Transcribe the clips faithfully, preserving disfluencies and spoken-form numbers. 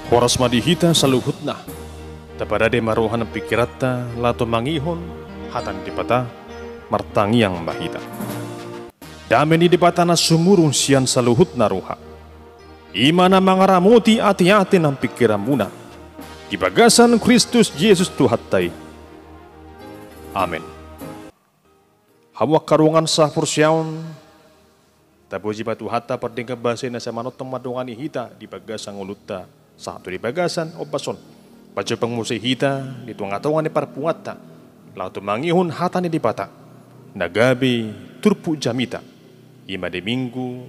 Horas ma di hita saluhutna. Tapadade ma roha nang pingkiranta laho tumangihon hata ni Debata. Martangiang ma hita. Dame ni Debata na sumurung sian saluhutna roha, i ma na mangaramoti ateate nang pingkiranmuna di bagasan Kristus Jesus Tuhanta i. Amen. Hamu angka dongan sahaporseaon, tapuji ma Tuhanta pardenggan basa i na sai manongtong mandongani hita di bagasan ngolunta sahat tu di bagasan ombas on. Pajumpang muse hita di tongatonga ni parpunguanta laho tumangihon hata ni Debata na gabe turpuk jamita, i ma di Minggu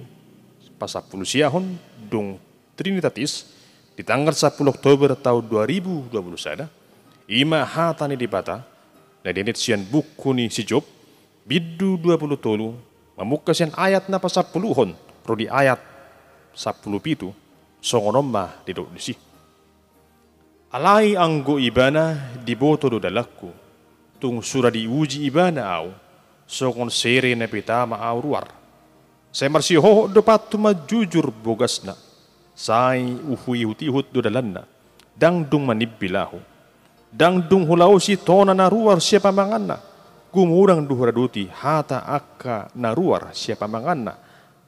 pasampulu siahon dung Trinitatis di tanggal sampulu Oktober taon dua ribu dua pulu sada, i ma hata ni Debata na dienet sian buku ni si Job, bindu dua pulu tolu, mamungka sian ayat na pasampuluhon ro di ayat sampulu pitu. Songon on ma didok disi: Alai anggo Ibana diboto do dalanku, tung suda diuji Ibana ahu, songon sere na pitama ahu ruar. Sai marsihohot do pathu manjujur bogasna, sai huihutihut do dalanna, ndang dung manimbil ahu. Ndang dung hulaosi tona na ruar sian pamanganna, gumodang do huradoti hata angka na ruar sian pamanganna,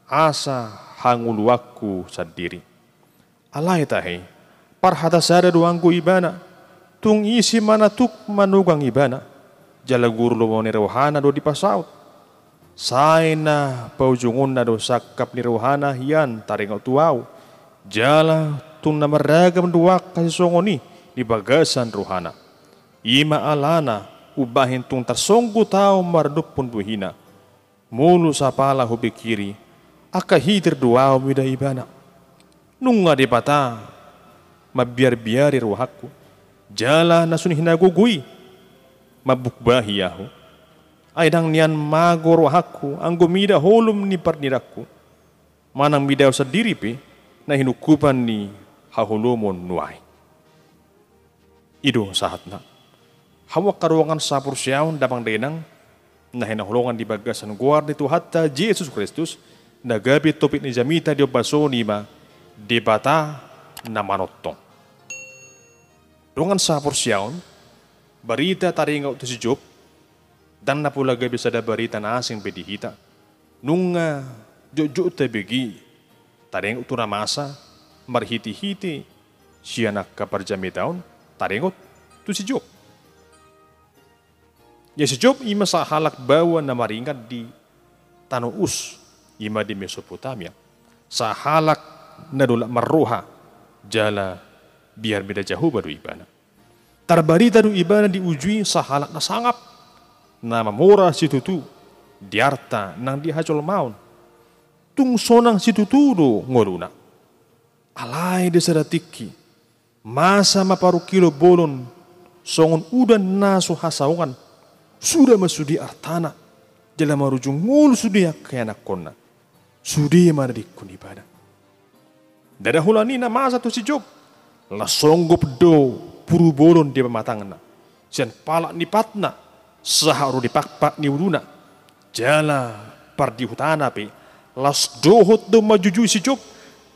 asa hangoluanku sandiri. Alai tahe, parhata sada do anggo Ibana, tung ise ma na tuk manogang Ibana, jala guru lomo ni rohana do dipasaut. Sai na paujungonna do sangkap ni rohana hian taringot tu ahu, jala tung na marragam do angka sisongon i di bagasan rohana. I ma alana umbahen tung tarsonggot ahu maradophon bohina. Molo sapala hupingkiri, angka hitir do ahu mida Ibana. Nunga Debata mambiarbiari rohangku, jala na sun hinagogo i mambukbahi ahu. Ai ndang nian mago rohangku anggo mida holom ni parnidangku, manang mida ahu sandiri pe na hinungkupan ni haholomon nuaeng. I do sahatna. Hamu angka dongan sahaporseaon, damang dainang na hinaholongan di bagasan goar ni Tuhanta Jesus Kristus, na gabe topik ni jamita di ombas on i ma Debata na manongtong. Dongan sahaporseaon, barita taringot tu si Job, ndang na pola gabe sada barita na asing be di hita. Nunga jotjot tabege taringot tu na masa marhitehite sian angka parjamita on taringot tu si Job. Ia si Job i ma sahalak baoa na maringan di tano Us, i ma di Mesopotamia. Sahalak na dolok marroha jala biar mida Jahowa do ibana. Tarbarita do ibana diujui sahalak na sangap, na mamora situtu di arta nang di hajolmaon. Tung sonang situtu do ngoluna. Alai di sada tingki, masa ma parungkilon bolon songon udan na so hasaongan, suda ma sude artana, jala marujung ngolu sude angka ianakkonna. Sude ma na didok ibana. Ndada holan i na masa tu si Job. Las songgop do puru bolon di pamatangna, sian palak ni patna sahat ro di pakpak ni uluna. Jala pardihutana pe las dohot do manjujui si Job,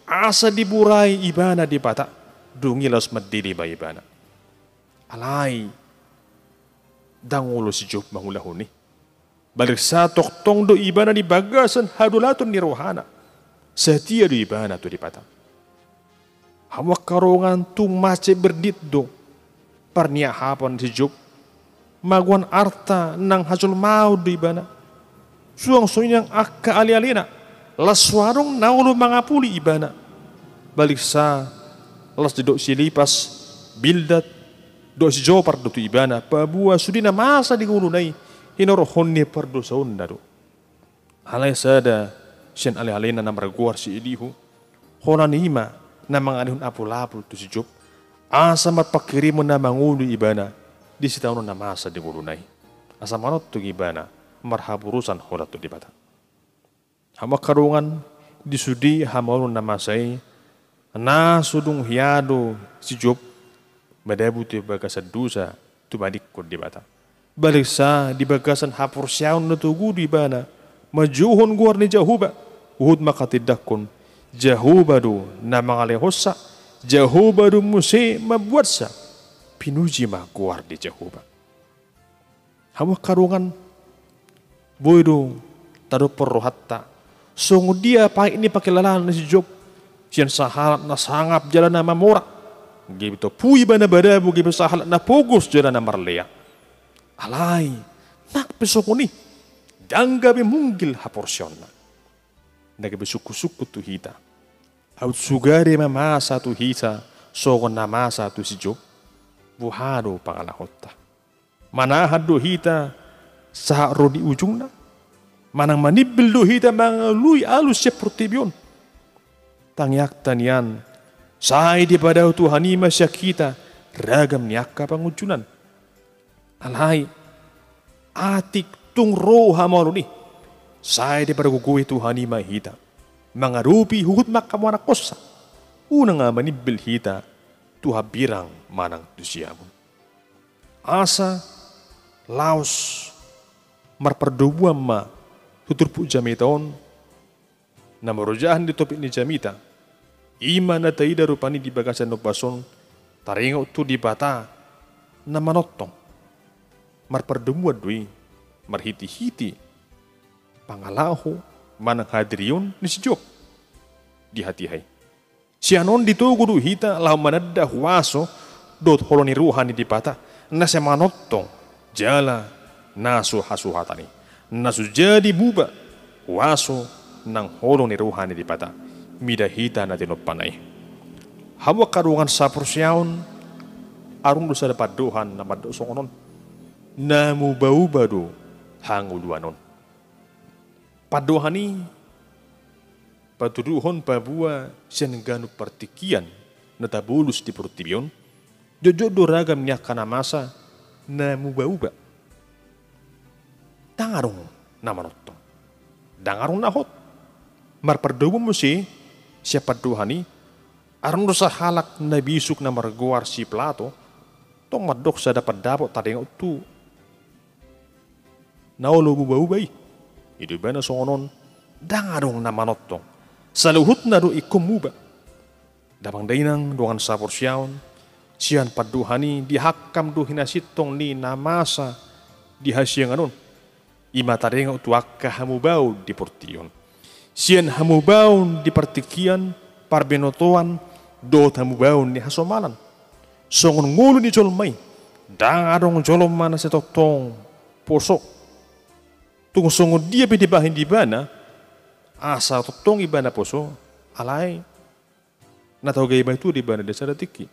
asa diborai ibana Debata, dung i las mandele ma ibana. Alai ndang olo si Job mangulahon i. Baliksa tongtong do ibana di bagasan hadolaton ni rohana. Satia do ibana tu Debata. Hamu angka dongan, tung mansai berdit do parniahapan si Job. Magoan arta nang hajolmaon do ibana. Suang songon i nang angka alealena. Las so adong na olo mangapuli ibana. Baliksa las didok si Elipas, Bildad, dohot si Zopar do tu ibana, paboa sude na masa di ngoluna i hinorhon ni pardosaonna do. Alai sada sian alealena na margoar si Elihu, holan i ma na mangalehon apulapul tu si Job, asa marpangkirimon na mangolu ibana di sitaonon na masa di ngoluna i, asa manongtong ibana marhaposan holan tu Debata. Hamu angka dongan, di sude hamaolon na masa i, na so dung hiado si Job madabu tu bagasan dosa tumadingkon Debata. Baliksa di bagasan haporseaon na togu do ibana manjouhon goar ni Jahowa, huhut mangkatindangkon Jahowa do na mangalehonsa, Jahowa do muse mambuatsa, pinuji ma goar ni Jahowa. Hamu angka dongan, boi do tadophon rohanta songon dia pait ni pangkilalaan ni si Job, sian sahalak na sangap jala na mamora, gabe topu ibana madabu, gabe sahalak na pogos jala na marlea. Alai nang pe songon i, ndang gabe munggil haporseaonna. Na gabe sungkun-sungkun tu hita, haut sugari ma masa tu hita songon na masa tu si Job. Boha do pangalahonta? Manahan do hita sahat ro di ujungna? Manang manimbil do hita mangalului alus sian portibi on? Tangiangta nian, sai dipadao Tuhan i ma sian hita ragam ni angka pangunjunan. Alai atik tung ro hamaolon i, sai dipargogoi Tuhan i ma hita mangadopi huhut manghamuanahonsa. Unang ma manimbil hita tu hambirang manang tu siamun. Asa laos marpardomuan ma tu turpuk jamita on, na marojahan di topik ni jamita. I ma na taida rupani di bagasan ombas on, taringot tu Debata na manongtong. Marpardomuan do i marhite-hite pangalaho manang hadirion ni si Job di hatiha i. Sian on ditogu do hita laho mananda huaso dohot holong ni roha ni Debata na sai manongtong jala na so hasuhatan i, na so jadi muba, huaso nang holong ni roha ni Debata mida hita na tinompana i. Hamu angka dongan saporseaon, adong do sada pandohan na mandok songon on: Na muba-uba do hangoluan on. Pandohan i patuduhon paboa sian ganup partingkian na tabolus di portibi on, jotjot do ragam ni angka na masa na muba-uba. Ndang adong na manongtong, ndang adong na hot. Marpardomuan muse sian pandohan i, adong do sahalak na bisuk na margoar si Plato, tong mandok sada pandapot taringot tu na olo muba-uba i. I do ibana songon on, ndang adong na manongtong, saluhutna do ingkon muba. Damang dainang dongan saporseaon, sian pandohan i dihangkam do hinasintong ni na masa di hasiangan on. I ma taringot tu angka hamubaon di portibi on. Sian hamubaon di partingkian, parbinotoan, dohot hamubaon ni hasomalan. Songon ngolu ni jolma i, ndang adong jolma na sai tongtong poso. Tung songon dia pe dibahen ibana asa tongtong ibana poso, alai na tau gabe matua do ibana di sada tingki.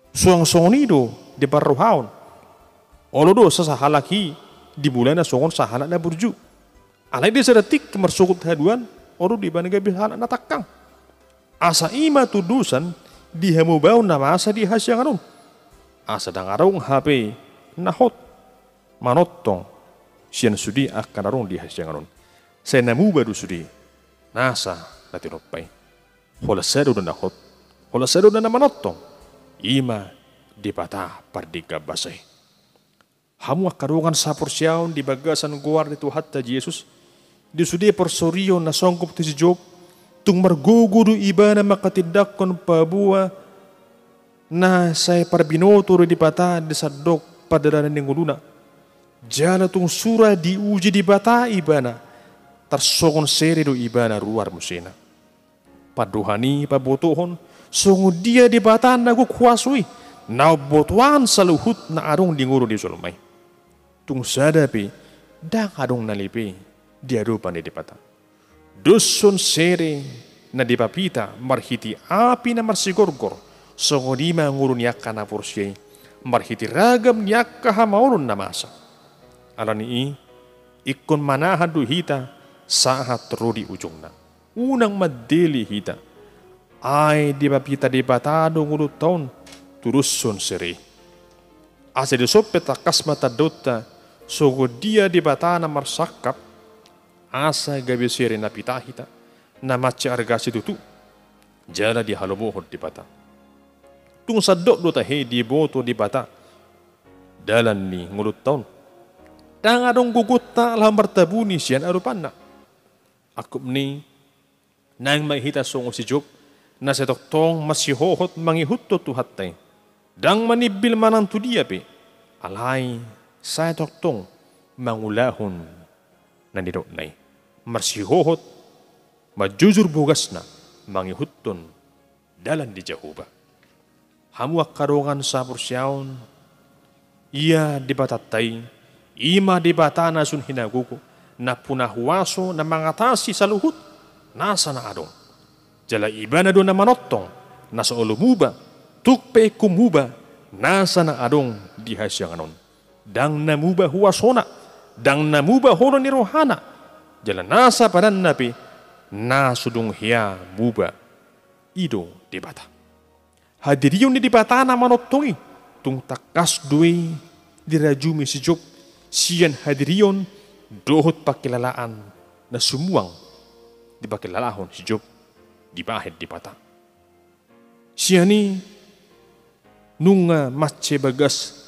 Suang songon i do di parrohaon. Olo do sasahalak i di mulana songon sahalak na burju. Alai di sada tingki marsogot haduan, olo do ibana gabe sahalak na tangkang. Asa i ma tudosan di hamubaon na masa di hasiangan on. Asa ndang adong hape na hot manongtong sian sude angka na adong di hasiangan on. Sai na muba do sude nasa na tinompa i. Holan sada do na hot, holan sada do na manongtong, i ma Debata pardenggan basa i. Hamu angka dongan saporseaon di bagasan goar ni Tuhanta Jesus, di sude parsorion na songgop tu si Job, tung margogo do ibana manghatindanghon paboa na sai parbinoto do Debata di sandok pardalanan ni ngoluna. Jala tung sura diuji Debata ibana, tarsongon sere do ibana ruar musena. Pandohan i pabotohon songon dia Debata na gok huaso i, na umbotoan saluhut na adong di ngolu ni jolma i. Tung sada pe ndang adong na lepe di adopan ni Debata. Doshon sere na dipapita marhite api na marsigorgor, songon i ma ngolu ni angka na porsea i marhite ragam ni angka hamaolon na masa. Alani i, ingkon manahan do hita sahat ro di ujungna. Unang mandele hita. Ai dipapita Debata do ngolunta on tudoshon sere i. Asa dison pe tangkas ma tandaonta songon dia Debata na marsangkap, asa gabe sere na pita hita, na mansai arga situtu, jala dihalomohon Debata. Tung sandok do tahe diboto Debata dalan ni ngolunta on. Ndang adong gogonta laho martabuni sian adopanna. Angkup ni, naeng ma hita songon si Job, Na sai tongtong masihohot mangihuthon Tuhanta i. Ndang manimbil manang tu dia pe. Alai sai tongtong mangulahon na nidokna i. Marsihohot, manjujur bogasna, mangihuthon dalan ni Jahowa. Hamu angka dongan saporseaon, ia Debatanta i, i ma Debata na sun hinagogo, nampuna huaso na mangatasi saluhut nasa na adong. Jala Ibana do na manongtong, na so olo muba, tung pe ingkon muba, nasa na adong di hasiangan on. Ndang na muba huasona, ndang na muba holong ni rohana, jala nasa padanna pe, na so dung hea muba, i do Debata. Hadirion ni Debata na manongtong i, tung tangkas do i dirajumi si Job, sian hadirion dohot pangkilalaan na sumuang dipakilalahon si Job dibahen Debata. Sian i nunga mansai bagas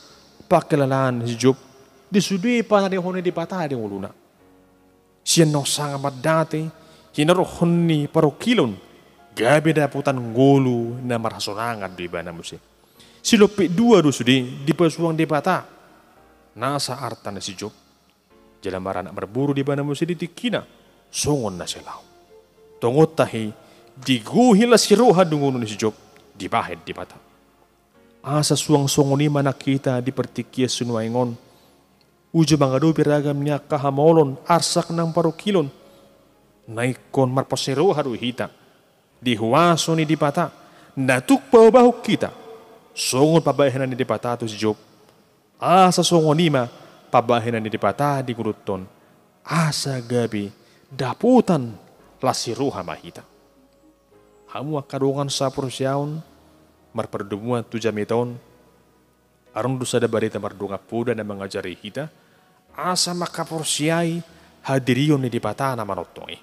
pangkilalaan si Job, di sude panarihon ni Debata di ngoluna. Sian naung sanga mandate, hinorhon ni parungkilon, gabe dapotan ngolu na marhasonangan do ibana muse. Silompit dua do sude dipasuang Debata nasa arta ni si Job. Jala maranak marboru do ibana muse di tingkina, songon na sai laho. Tongon tahe, digohi las ni roha do ngolu ni si Job dibahen Debata. Asa suang songon i ma nang hita di partingkian sinuaeng on. Uju mangadopi ragam ni angka hamaolon, arsak nang parungkilon, na ingkon marpas ni roha do hita di huaso ni Debata, na tuk paubahon hita songon pambahenan ni Debata tu si Job. Asa songon i ma pambahenan ni Debata di ngolunta on, asa gabe dapotan las ni roha ma hita. Hamu angka dongan saporseaon, marpardomuan tu jamita on, adong do sada barita mardongan poda na mangajari hita asa mangkaporseai hadirion ni Debata na manongtong i.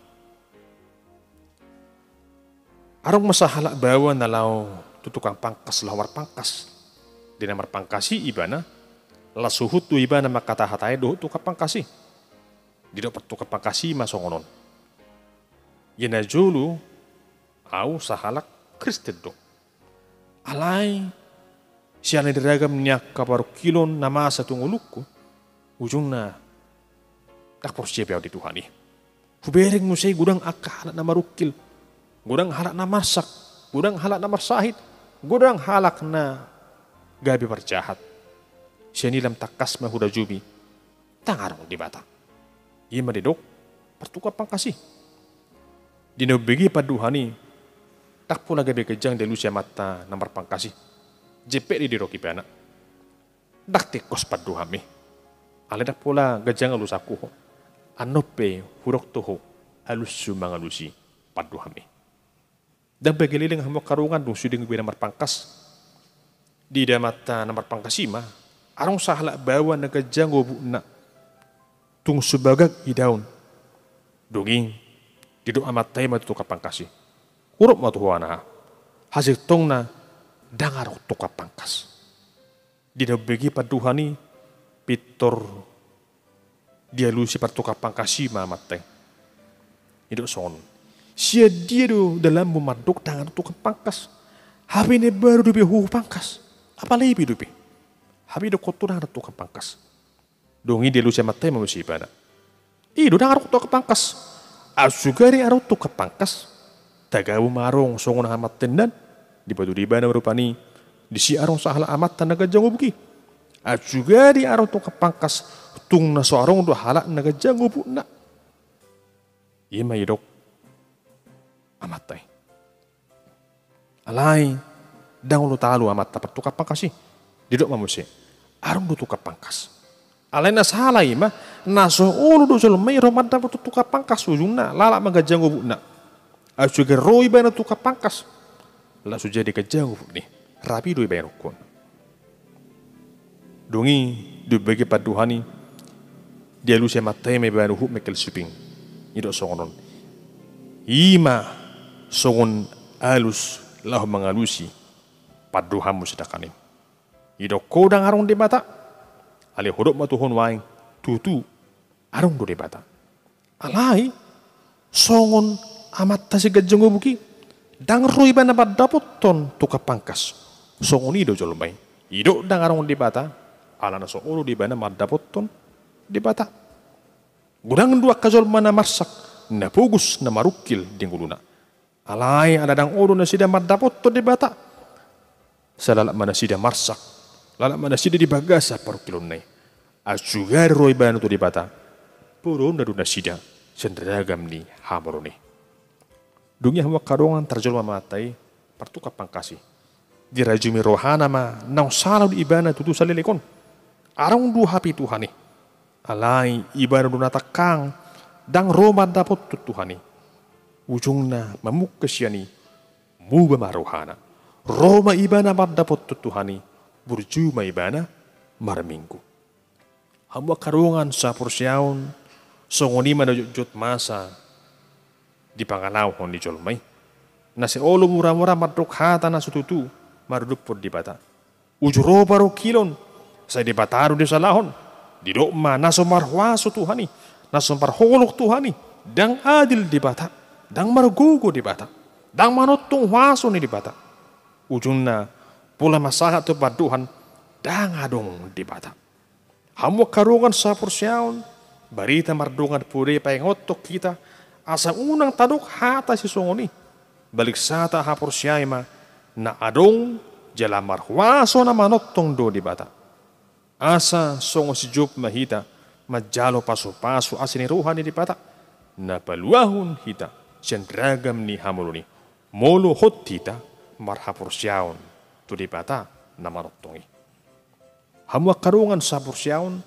Adong ma sahalak baoa na laho tu tukang pangkas laho marpangkas. Di na marpangkas i ibana, las huhut do ibana mangkatahatae dohot tukang pangkas i. Didok partukang pangkas i ma songon on: Ia na jolo, au sahalak Kristen do. Alai siala ni ragam ni angka parungkilon na masa tu ngolungku, ujungna ndang porsea be au di Tuhan i. Hubereng muse godang angka halak na marungkil, godang halak na marsak, godang halak na marsahit, godang halak na gabe parjahat. Sian i lam tangkas ma hurajumi, ndang adong Debata. I ma didok partukang pangkas i. Di na umbege pandohan i, ndang pola gabe ganjang dialusi amanta na marpangkas i. Jempek do i didok ibana: Ndang tingkos pandohanmi. Alai ndang pola ganjang alusanku ho. Annon pe hudok tu ho alushu mangalusi pandohanmi. Ndang bagi leleng hamu angka dongan, dung sude ibana marpangkas. Diida amanta na marpangkas i ma, adong sahalak baoa na ganjang obukna, tung so bagak idaon. Dung i didok amanta i ma tu tukang pangkas i: Hudok ma tu ho, anaha, hasintongna ndang adong tukang pangkas. Di na umbege pandohan i, pintor dialusi partukang pangkas i ma amanta i. Didok songon on: Sian dia do dalanmu mandok ndang adong tukang pangkas? Hape na baru dope ho hupangkas? Apala i pe dope? Hape didokkon ho ndang adong tukang pangkas. Dung i dialusi amanta i ma muse ibana: I do ndang adong tukang pangkas. Aut sugari adong tukang pangkas, tagabu ma adong songon aha mantendan. Dipatudu ibana ma rupani, disi adong sahalak amanta na ganjang obuk i. Aut sugari adong tukang pangkas, tung na so adong do halak na ganjang obukna. I ma didok amanta i. Alai ndang olo talu amanta partukang pangkas i. Didok ma muse: Adong do tukang pangkas. Alai na sala i ma, na so olo do jolma i ro mandapothon tukang pangkas, ujungna lalap ma ganjang obukna. Aut sugari ro ibana tu tukang pangkas, laos so jadi ganjang obukna i. Rap i do ibana ingkon. Dung i, di umbege pandohan i, dialusi amanta i ma ibana huhut mengkel siping. Didok songon on: I ma songon alus laho mangalusi pandohanmu sadangkan i. Didok ho ndang adong Debata, alai hudok ma tu ho nuaeng, tutu adong do Debata. Alai songon amanta si ganjang obuk i, Ndang ro ibana mandapothon tungka pangkas. Songon i do jolma i. Didok ndang adong Debata, alana so olo do ibana mandapothon Debata. Godang do angka jolma na marsak, na pogos, na marungkil di ngoluna. Alai ala ndang olo nasida mandapothon Debata, sai lalap ma nasida marsak, lalap ma nasida di bagasan parungkilonna i. Ai so gari ro ibana tu Debata, podoonna do nasida sian ragam ni hamaloon i. Dung i hamu angka dongan, tarjolma ma hata i, partungka pangkas i. Dirajumi rohana ma naung sala do ibana tutu saleleng on. Adong do hape Tuhan i. Alai ibana do na tangkang, ndang ro mandapothon Tuhan i. Ujungna mamungka sian i, muba ma rohana. Ro ma ibana mandapothon Tuhan i, burju ma ibana marminggu. Hamu angka dongan sahaporseaon, songon i ma na jotjot masa dipangalaohon ni jolma i. Na sai olo muramura mandok hata na so tutu maruduphon Debata. Uju ro parungkilon, sai Debata do disalahon. Didok ma na so marhuaso Tuhan i, na so marholong Tuhan i, ndang adil Debata, ndang margogo Debata, ndang manongtong huaso ni Debata. Ujungna, pola ma sahat tu pandohan, ndang adong Debata. Hamu angka dongan sahaporseaon, barita mardongan poda i paingothon hita, asa unang tadok hata sisongon i. Balik sata haporseai ma, na adong jala marhuaso na manongtong do Debata. Asa songon si Job ma hita, manjalo pasupasu asi ni roha ni Debata, na paluahon hita sian ragam ni hamaloon i, molo hot hita marhaporseaon tu Debata na manongtong i. Hamu angka dongan sahaporseaon,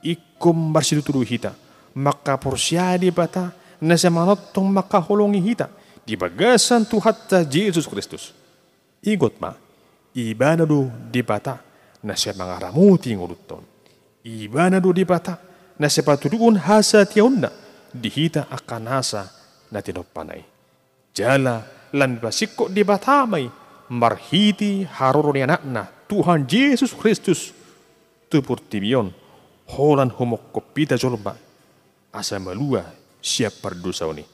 ingkon marsitutu do hita mangkaporseai Debata na sai manongtong mangkaholongi hita di bagasan Tuhanta Jesus Kristus. Ingot ma, ibana do Debata na sai mangaramoti ngolunta on. Ibana do Debata na sai patuduhon hasatiaonna di hita angka nasa na tinompana i. Jala lam dipasingkop Debata ma i marhite haroro ni Anakna, Tuhan Jesus Kristus, tu portibi on, holan humongkop hita jolma, asa malua sian pardosaon i.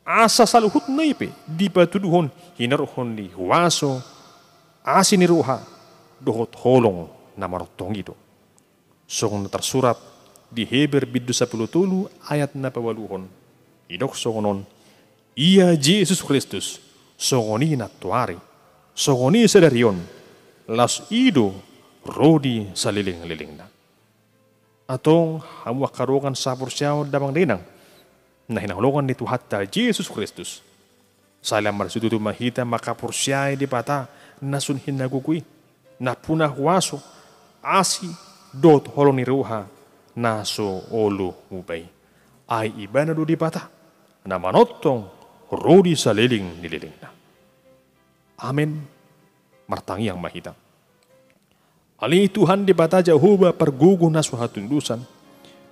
Asa saluhutna i pe dipatuduhon hinorhon ni huaso, asi ni roha, dohot holong na manongtong i do. Songon na tarsurat di Heber bindu sampulu tolu ayat na paualuhon. Didok songon on, ia Jesus Kristus, songon i nantoari, songon i sadari on, laos i do ro di salelenglelengna. Antong hamu angka dongan sahaporseaon damang dainang, na hinaholongan ni Tuhanta Jesus Kristus. Sai lam marsitutu ma hita mangkaporseai Debata na sun hinagogo i, nampuna huaso, asi, dohot holong ni roha, na so olo muba i. Ai ibana do Debata, na manongtong ro di saleleng ni lelengna. Amen. Martangiang ma hita. Ale Tuhan Debata Jahowa pargogo na so hatudosan,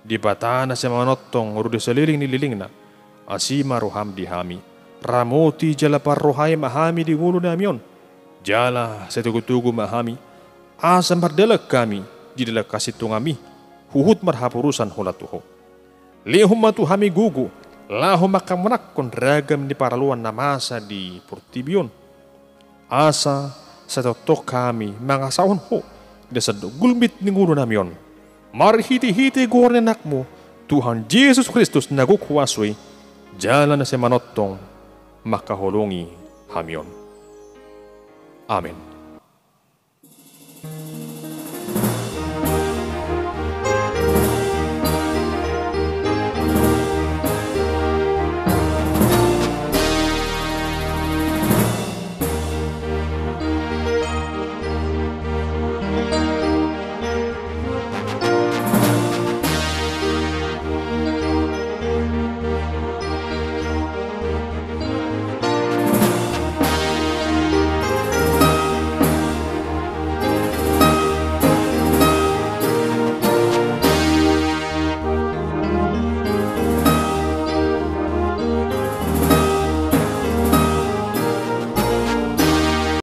Debata na sai manongtong ro di saleleng ni lelengna, asi ma roham di hami, ramoti jala parrohai ma hami di ngolunami on, jala sai togutogu ma hami, asa mardalan hami di dalan hasintonganmi, huhut marhaporusan holan tu Ho. Lehon ma tu hami gogo, laho mangkamonanghon ragam ni paraloan na masa di portibi on. Asa sai tongtong hami mangasahon Ho di sandok gulmit ni ngolunami on, marhitehite goar ni Anakmu, Tuhan Jesus Kristus na gok huaso i, jala na sai manongtong mangkaholongi hami on. Amen.